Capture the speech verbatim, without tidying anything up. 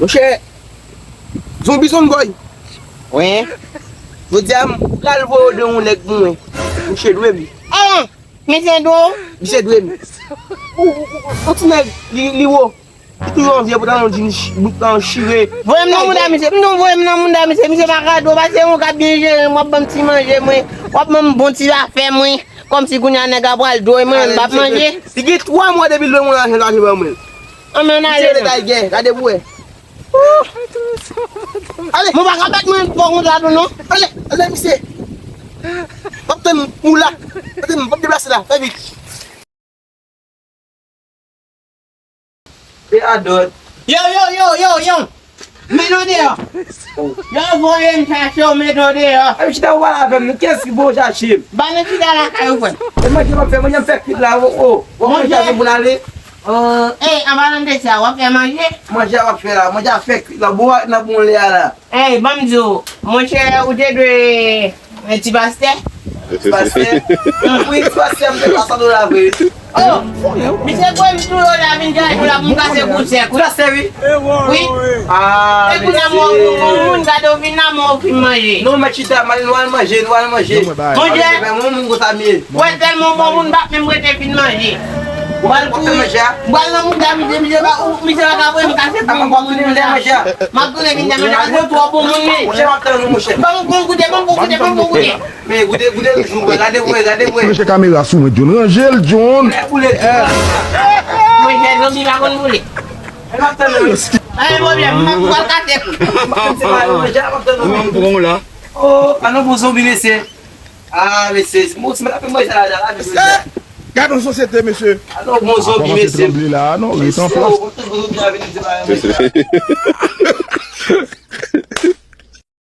Monchè, zonbi sonn gòy. Wi. Jodi a, m pral voye w de yon nèg pou mwen. Misye dwe m. Ah! Misye dwe w? Misye dwe m. Ou, ou, ou, ou ti nèg, li, li wo. Li toujou an vye pantalon djin ch-, bout pantalon chire. Voye m nan mouda misye. M non voye m nan mouda misye. Misye pa ka dwe w, paske yon ka byen jere m, w ap ban m ti manje mwen. W ap ban m bon ti zafè mwen. Kòmsi kounye a nèg la pral dwe mwen, m p ap manje. Li gen twa mwa depi l dwe mwen lajan, lajan ban mwen. Ann, men ann ale non. Misye ale kay gè, gade pou wè. Ale. Mwen pa ka bat mwen fò konsa tou non. Ale, ale misye. M ap tann ou la. Tann, m ap deplase la, fè vit. E adòt. Yo, yo, yo, yo, yo. Met nou deyò. Yo voye m chache w, met nou deyò. A, chita ou pale avè m, kiyès ki voye w chache m? Ba nou chita lakay ou, frè. E manje m ap fè, manje m fè kwit la, o, o. Ou ap manje avè m pou n ale? Ey, an palan de sa, w ap fè manje? Manje a w ap fè la, manje a fè kwit la, bon, nan bon lè a la. Ey, ban m di w, monchè, ou te dwe, eh, ti pastè? Ti pastè? Wi, ti pastè, m te pa san dola vre. Oh, misye kwè m tou yo la vin chache w la pou m kase kou sèk, wi. Ti pastè, wi. Wi. Ah, e kou nan mò, mesye. Moun gade w vin nan mò, w fin manje. Non, mèt chita, m al, nou al manje, nou al manje. Manje? Mwen, mwen, mwen, konsa m ye. Wè tèlman bon moun pa menm rete fin manje. Ou al kouri. Ou al nan mouda misye, misye pa, ou, misye pa ka voye m kase pou m kouri manje a. M ap tounen vin nan manje a, mwen twò bon moun li. Monchè, m ap tann ou, monchè. Ban m bon koute, ban m bon koute, ban m bon koute. Men, koute, koute, gade vre, gade vre. Mesye kamera sou mwen, John. Ranje l, John. Monchè, zonbi pa konn boule. M ap tann ou. Pa gen pwoblèm, m ap pral kase kou. M ap tann ou, monchè, m ap tann ou. Mwen, m pran w la. Oh, an nou bon zonbi, mesye. Ah, mesye, si mwen ap manje la, la, mesye. Gade yon sosyete, mesye. Alò, bon zonbi, mesye. Kòmanse tranble la, non, ret anfòs. Mesye, oh, bon zonbi a vin di bagay, mesye.